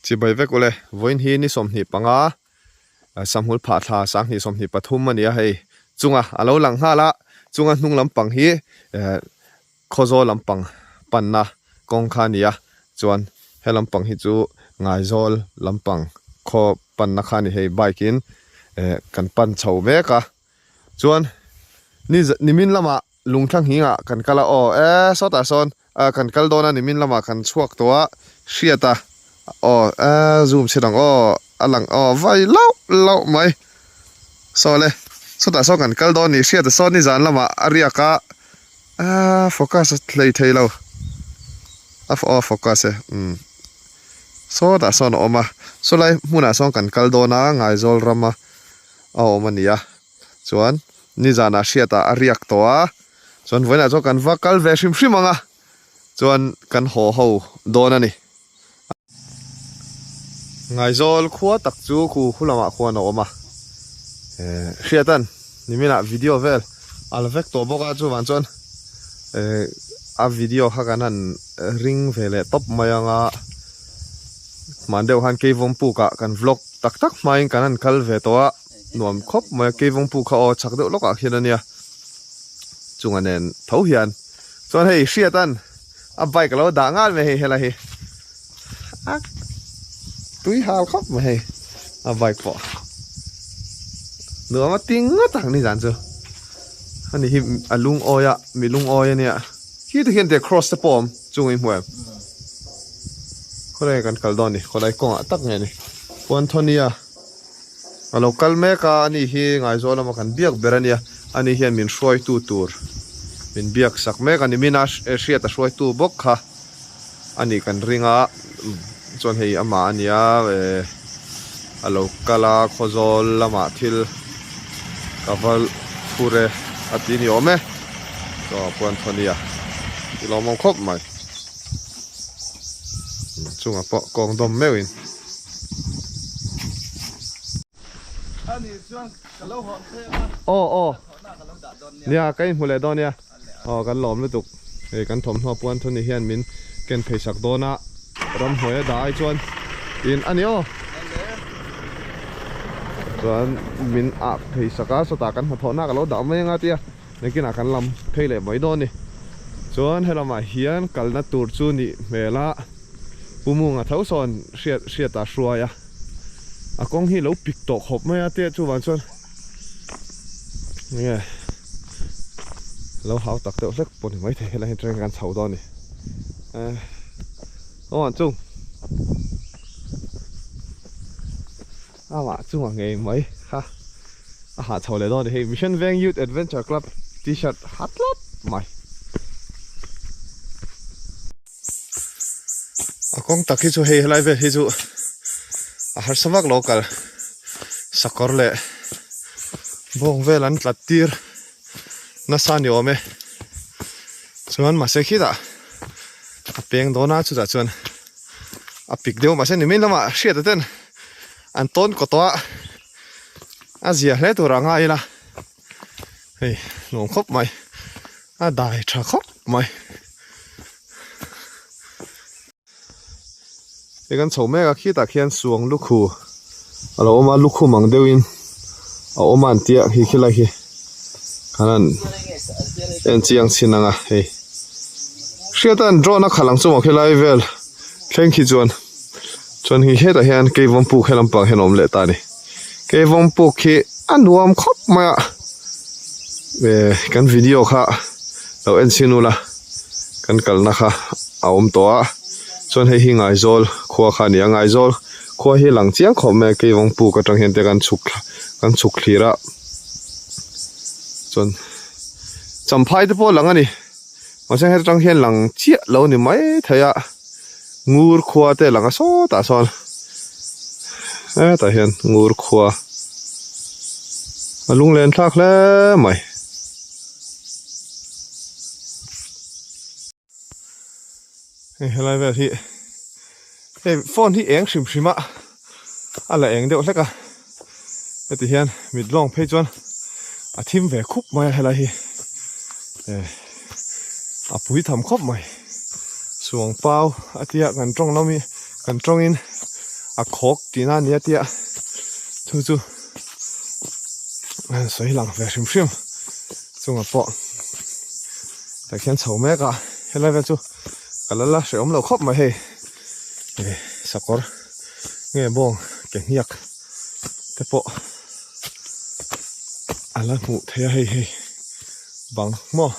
Chibai vek ule, vawiin hi ni 25 Samhul phah thla 2023 a ni a hei, chunga a lo lang nghal a, chunga hnung lampang hi Khawzawl lampang panna kawng kha a ni a, chuan he lampang hi chu Ngaizawl lampang khaw panna kha a ni hei bike in kan pan chho mek a, chuan ni nimin lamah Lungthla nghingah kan kal a aw e sawtah sawn kan kal dawn a nimin lamah kan chhuak tawh a hriat a aw e zoom chhe dang aw a lang aw vai lauh lauh mai saw le sawtah sawn kan kal dawn ni hriat a sawn nizan lamah a riak a a focus a hlei thei lo a aw focus e umm sawtah sawn a awm a sawlai hmunah sawn kan kal dawn a Ngaizawl rama a awm a ni a. Chuan nizanah hriatah a riak tawh a, chuan vawiinah chuan kan va kal ve hrim hrim ang a, chuan kan haw ho dawn a ni. Ngaizawl khua tak chu khu khu lamah khuan a awm a, eh hriatan niminah video vel a la vek tawh bawk a, chuvang chuan eh a video kha kan han ring ve leh tawp mai ang a, hman deuh khan Keivawmpukah kan vlog tak tak hmain kan han kal ve tawh a. Nuam khawp mai a keivawng pu kha aw chak deuh lawkah khian ania chunga nen tho hian chuan hei hriatan a bike alo dah ngal mai hei helai hi a tui hal khawp mai hei a bike pawh nuam a ti ngawt ang nizan chu ani hi a lungawi a mi lungawi ania khi te khian te cross te pawh a awm chung i hmu em khawlai kan kal dawn ni khawlai kawngah tak nge ni Puanthawnia. A lo kal mek a, ani hi Ngaizawl lama kan biak ber a nia, ani hian min hruaitu tur min biak sak mek a ni, mina hriat a hruaitu bawk kha a nih kan ring a, chuan hei amah a nia eh a lo kal a Khawzawl lamah thil ka va phur e a ti ni awm e, chuan pawh an thaw nia ti lawmawm khawp mai, chungah pawh kawng dawm meuhin. Aw aw nia ka inhmu leh dawn nia aw kan lawm lutuk hei kan thawmhnaw puan thu ni hian min ken phei sak dawn a ramhnuai a dah ai chuan in a ni aw chuan min ah phei sak a sawtah kan hnathawhna ka lo dah mai anga tia nakinah kan lam phei leh mai dawn a ni chuan helamah hian kalna tur chu nih hmel a. Pu Munga tho sawn hriat hriat a hruai a, a kawng hi lo pik tawh khawp mai a tia chuvang chuan enge lo hau tak deuh hlek pawh ni maithei helai hi train kan chho dawn a ni eh aw an chung amah chungah ngei mai kha a hah chho leh dawn a ni hei Mission Veng Youth Adventure Club t-shirt ha tlat mai. A kawng tak hi chu hei helai vel hi chu a harsa vak lo kal sakawr leh bawng vel an tlat tir nasa ni awm e chuan mahse khitah a peng dawn a chutah chuan a pik deuh mahse nimin lamah hriat ten an tawn kaw tawh a a zia hle tur a ngai ila hei nuam khawp mai a dai tha khawp mai. Hei kan chho mek a khitah khian suang lukhu a lo awm a lukhum ang deuhin a awm a an tia khi khilai khi khan an en chiang chhin ang a hei hriat a an drone a khalh ang chu maw khilai vel thleng khi chuan chuan hei hetah hian keivawm puk he lampang hian a awm leh ta a ni keivawm puk hi a nuam khawp mai a eh kan video kha lo en chhin ula. Kan kalna kha a awm tawh a chuan hei hi Ngaizawl khua kha a ni a Ngaizawl khua hi lang chiang khawp mai a keivawng puk atang hian te kan chhuk kan chhuk thlir a chuan champhai te pawh a lang a ni mahse heta tang hian lang chiah lo ni mai thei a ngur khua te a lang a sawtah sawn hetah hian ngur khua a lunglen thlak hle mai. Hei helai vel hi hei phone hi eng hrim hrim a a la eng deuh hlek a heti hian mit lawng phei chuan a thim ve khup mai a helai hi eh a pui tham khawp mai suang pau a tia kan tawng lo mi kan tawngin. a khawk tihna a ni a tia chu chu an sawi lang ve hrim hrim chungah pawh tah khian chho mek a helai vel chu ka la la hrehawm lo khawp mai hei ih sakawr nge bawng ke hniak te pawh a la hmuh theih a hei hei bang maw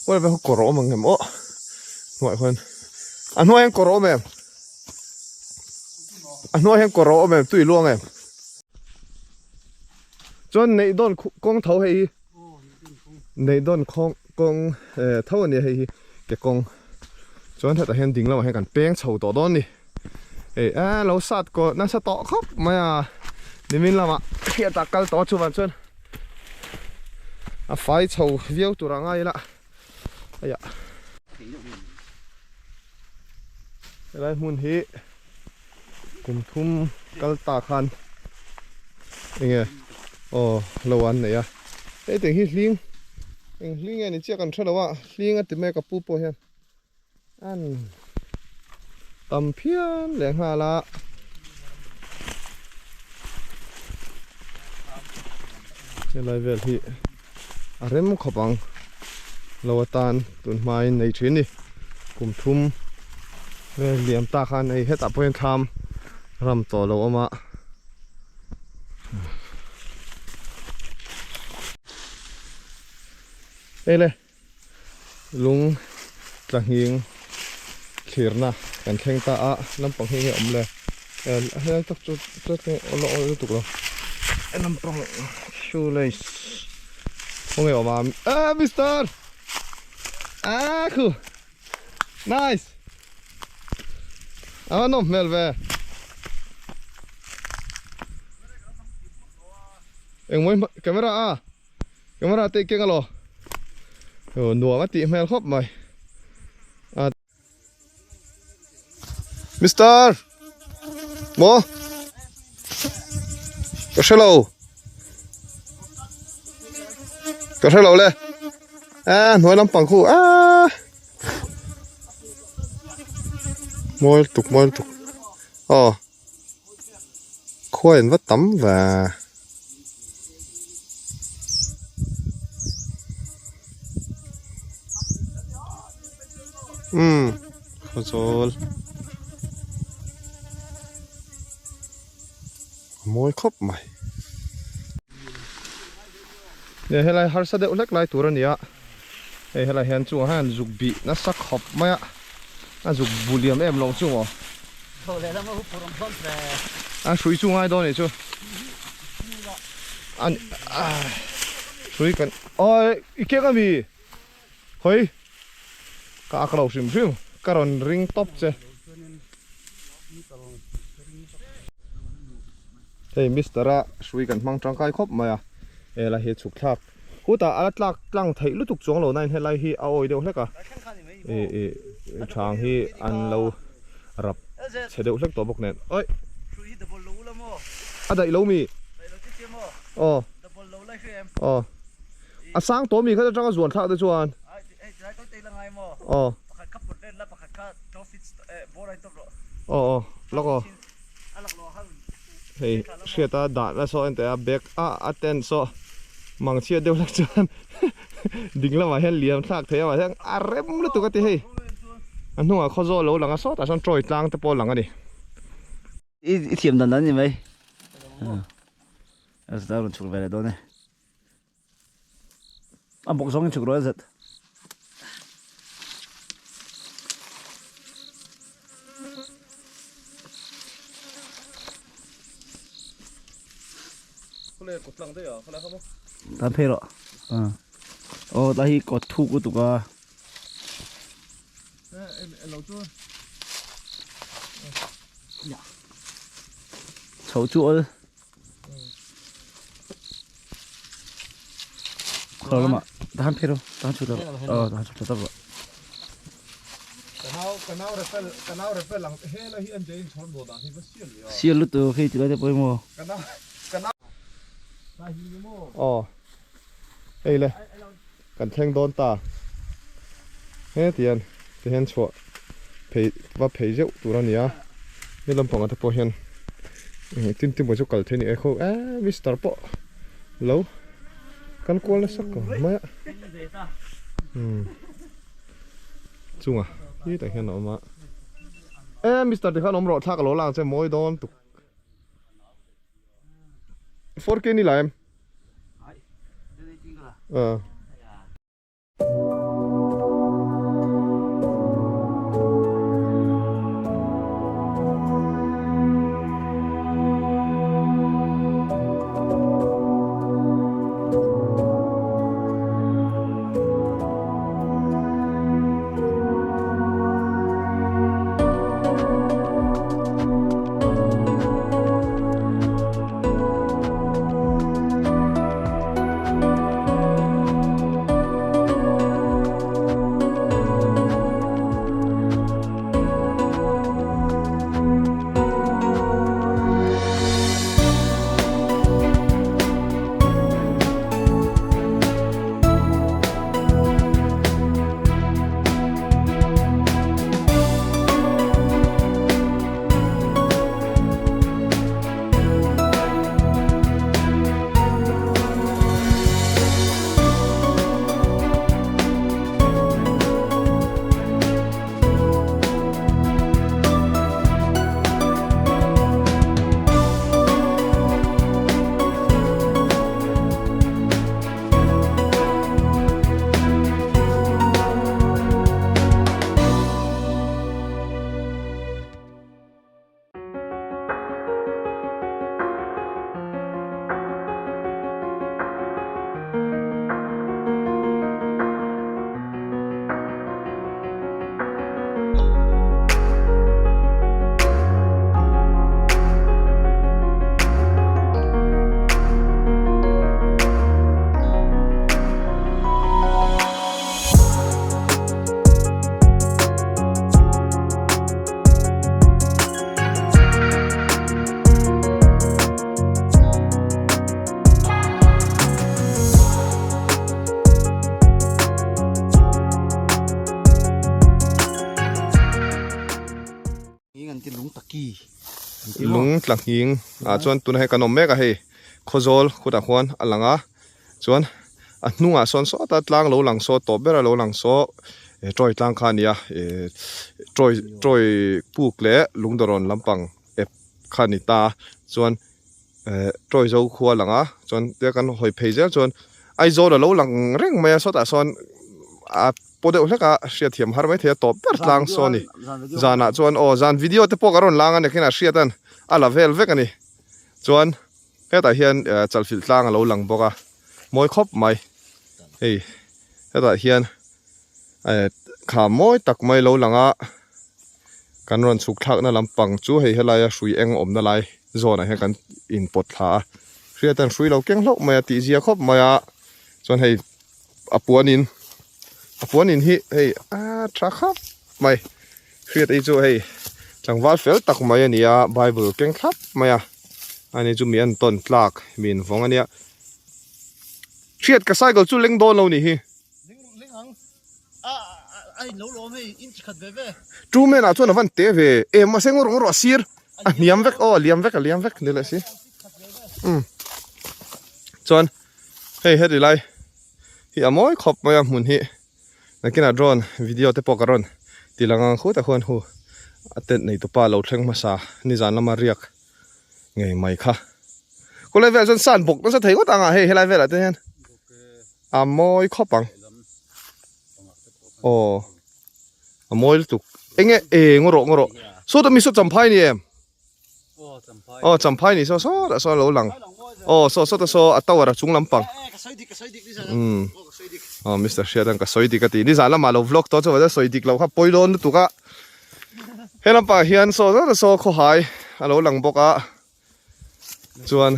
huai vel kawr a awm ang em aw hnuaiah khuan a hnuaiah hian kawr a awm em. A hnuai hian kawr a awm em tui luang em chuan neih dawn kawng tho hei hi neih dawn khawng kawng eh tho a nia hei hi ke kawng chuan hetah hian ding lamah hian kan peng chho tawh dawn a ni hei a lo sat kaw nasa tawh khawp mai a nimin lamah hriat ah kal tawh a chuvang chuan a fai chho viau tur a ngai ila aiah. Helai hmun hi kum thum kal ta khan enge aw lo an nei a hei teng hi hling eng hling nge ni chiah kan hre lo a hling a ti mai ka pu pawh hian an tam phian leh nghal a. Helai vel hi a rem khawp ang lo atan tun hmain nei thin a ni kum thum vel liam ta khan hei hetah pawh hian thlam ram tawh lo awm a. Hei le lung tla nghing thlirna kan thleng ta a lampang hi nge awm le a helai tak chu la awl lutuk lo lampang shoelace khawnge awm a ah mister ah khu nice a nawm hmel ve engmawi camera a. Camera te keng alo aw nuam a tih hmel khawp mai a Mister maw ka hre lo ka hre lo le a hnuai lampang khu a mawi lutuk mawi lutuk aw. Khua in va tam ve. Umm khawzawl a mawi khawp mai. Nia helai harsa deuh hlek lai tur a ni a hei helai hian chungah hian zuk bih nasa khawp mai a a zuk bu liam em lo chu maw a hrui chu ngai dawn a nih chu a hrui kan awi i keng ami hawi ka ak lo hrim hrim ka rawn ring tawp che. Hei Mister a hrui kan hmang tangkai khawp mai a, helai hi chhuk thlak khutah a la tlak tlang theih lutuk chuang lo nain helai hi a awi deuh hlek a, ih ih thang hi an lo rap chhe deuh hlek tawh bawk nen awi a daih lo mi aw aw a sang tawh mi khat atanga zuan thlak te chuan aw aw aw lawk aw. Hei hriata dahna saw a enteh a bag a a tent saw mang chhiat deuh hlek chuan ding lamah hian liam thlak thei a mahse a rem lutuk a ti hei a hnungah khawzawl lo lang a sawtah sawn trawi tlang te pawh a lang a ni. I thiam dan dan a ni mai. A rawn chhuk ve leh dawn e. A bawk zawngin chhuk rual zet. Tan phei rawh. Aw ta hi kawt thuk lutuk a. Chho chu awl. Khawr lamah tahan phei rawh tahan chhut rawh aw tahan chhut tawp rawh. Sial lutuk hei tilai te pawimawh. Aw hei le kan thleng dawn ta hetiang ti hian chhuah phei va phei zeuh tur a ni a he lampangah te pawh hian. Tin tin pawh chu kal thei a ni e khaw e mister pawh lo kal kual nasa khawp mai a umm chungah hetah hian a awm a e mister tikhan awm rawh thla ka lo la ang che mawi dawn tuk 4K ni la em ah. Lung tla nghing ah chuan tunah hian kan awm mek a hei khawzawl khutah khuan a lang a chuan a hnungah sawn sawta tlang lo lang saw tawp ber a lo lang saw eh tawi tlang kha a ni a eh tawi tawi puk leh lungdawrawn lampang ep kha a ni ta a chuan eh tawi zo khua a lang a chuan tia kan hawi phei zel chuan Aizawl a lo lang reng mai a sawtah sawn a paw deuh hlek a hriatthiam har maithei a tawp ber tlang saw a ni zanah chuan aw zan video te pawh ka rawn lang a ni khin a hriat a a la vel vek a ni chuan. Hetah hian chalfilh tlang a lo lang bawk a, mawi khawp mai. Hei hetah hian kha mawi tak mai lo lang a, kan rawn chhuk thlakna lampang chu hei helaia hrui eng awmna lai zawnah hian kan inpawt thla a. Hriat an hrui lo keng hlauh mai a tihzia khawp mai a, chuan hei a puanin a puanin hi hei a tha khawp mai. Hriat ei chu hei tlangval fel tak mai a ni a, bible keng thlap mai a, ani chu mi an tawn tlak mi in vawng a nia. Hriat ka cycle chu leng dawn lo ni hi. Leng ang a a in lo lawm hei inch khat ve ve. Two men ah chuan a van te ve e mahse ngaw rawh ngaw rawh a sir a hniam vek aw a liam vek a liam vek ni leh si. Umm chuan hei heti lai hi a mawi khawp mai a hmun hi. Nakinah drone video te pawh ka rawn ti lang ang khutah khuan hu a tent nei tupa lo thleng hmasa nizan lama riak ngei mai kha. Khawlai velah chuan san bawk nasa thei ngawt ang a hei helai velah te hian a mawi khawp ang. Aw a mawi lutuk enge e ngaw rawh ngaw rawh sawta mi saw champhai ni em? Aw champhai ni saw sawtah sawn a lo lang aw saw sawtah saw a tower a chung lampang umm aw Mister Hriatan ka sawi dik a ti nizan lamah lo vlog tawh chuan sawi dik loh kha pawi dawn lutuk a he lampang ah hian saw sawtah saw khawhai a lo lang bawk a chuan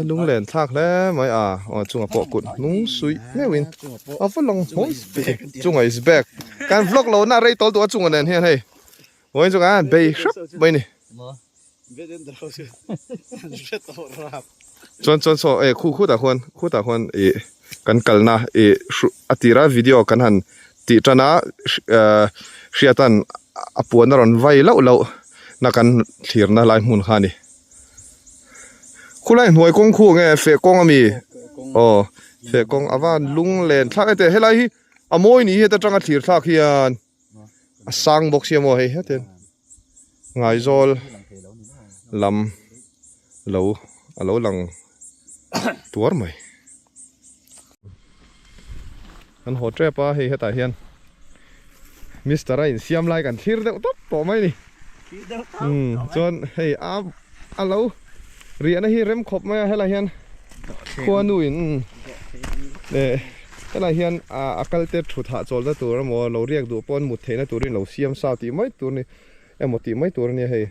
lunglen thlak hle mai a aw chungah pawh kut hnung suih meuhin a va lang hmawi chungah is back kan vlog lo na rei tawl duh a chungah nen hian hei. Vawiin chu kan bei hrep mai ni. Chuan chuan saw eh khu khutah khuan khutah khuan ih kan kalna ih a tira video kan han tih tan a eh hriatan a puan a rawn vai loh loh. na kan thlirna lai hmun kha a ni. Khulai hnuai kawng khu nge feh kawng ami? Aw feh kawng a van lung len thlak e teh helai hi a mawi ni hi heta tanga thlir thlak hian a sang bawk sia maw hei hetiang Ngaizawl lam lo a lo lang tuar mai. Kan haw tep a hei hetah hian Mister a insiam lai kan thlir deuh tawp tawh mai a ni. Umm chuan hei a a lo riahna hi rem khawp mai a helai hian khuanu in eh helai hian a kal te thut hahchawlna tur emaw lo riak duh pawn mut theihna turin lo siam sa tih mai tur a ni. Emaw tih mai tur a nia hei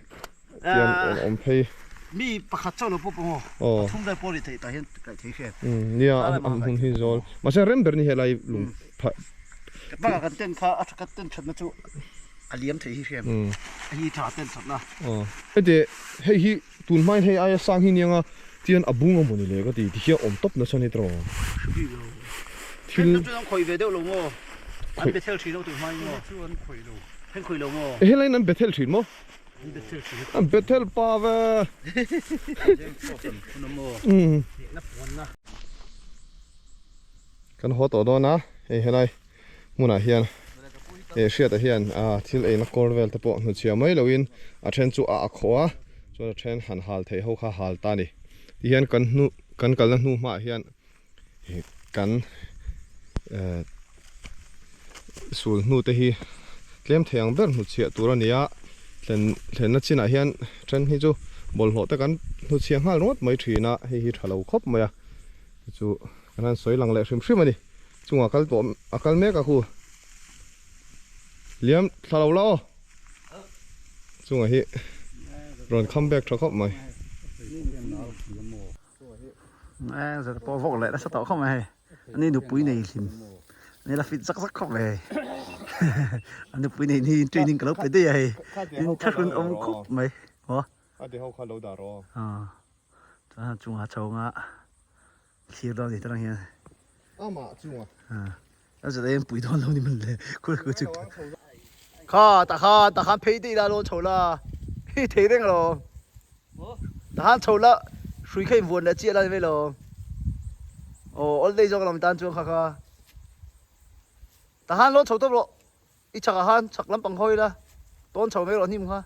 tian rawn awm phei. Mi pakhat chauh lo pawh pawh maw pathum vel pawh ri theih tah hian kaih thei hriat. Nia a hmun hi zawl mahse rem ber ni helai lung phah. Bakah kan tent kha a ka tent thatna chu a liam thei hi hriat a hi tha tent thatna. Aw heti hei hi tun hmain hei aia sang hi nianga tian a bung a maw ni le ka ti ti hian awm tawp nasa ni tawh. Thil chu an khawih ve deuh lo maw an bethel thin lo tun hmain maw. Chu an khawih lo. Heng khawih lo maw? Helai in an Bethel thin maw? An Bethel thin. An Bethel pa ve. Kan haw tawh dawn a, hei helai hmunah hian eh hriatah hian thil eina kawr vel te pawh hnuchhiah mai loin a then chu a a khawh a, chuan a then han hal theih ho kha hal ta a ni. Tihian kan hnu kan kalna hnu hmaah hian Kan sul hnu te hi tlem thei ang ber hnuchhiah tur a ni a, thlenna chinah hian then hi chu bawlhhlawh te kan hnuchhiah nghal ringawt mai thin a, hei hi tha lo khawp mai a, chu kan han sawi lang leh hrim hrim a ni, chungah kal tawh a kal mek a khu liam thla lo la aw. Chungah hi rawn come back tha khawp mai. Zar pawh vawk leh nasa tawh khawp mai hei ani nupui nei hlim ani la fit zak zak khawp mai hei a nupui nei ni training ka lo pe daih a hei in thlahrun awm khawp mai aw chuan chungah chhawng a thlir dawn a ni tawh ang hian a zet em pui dawn lo ni man le kha tah khan tah khan phei daih la lawn chho la hi thei reng alawm tah khan chho la hrui kha invuan leh chiah la ni mai lo aw awl daih zawk alawm tan chuan kha kha tah khan lawn chho tawp rawh i chhakah khan chhak lampang hawi la tawn chho mai rawh hnim kha.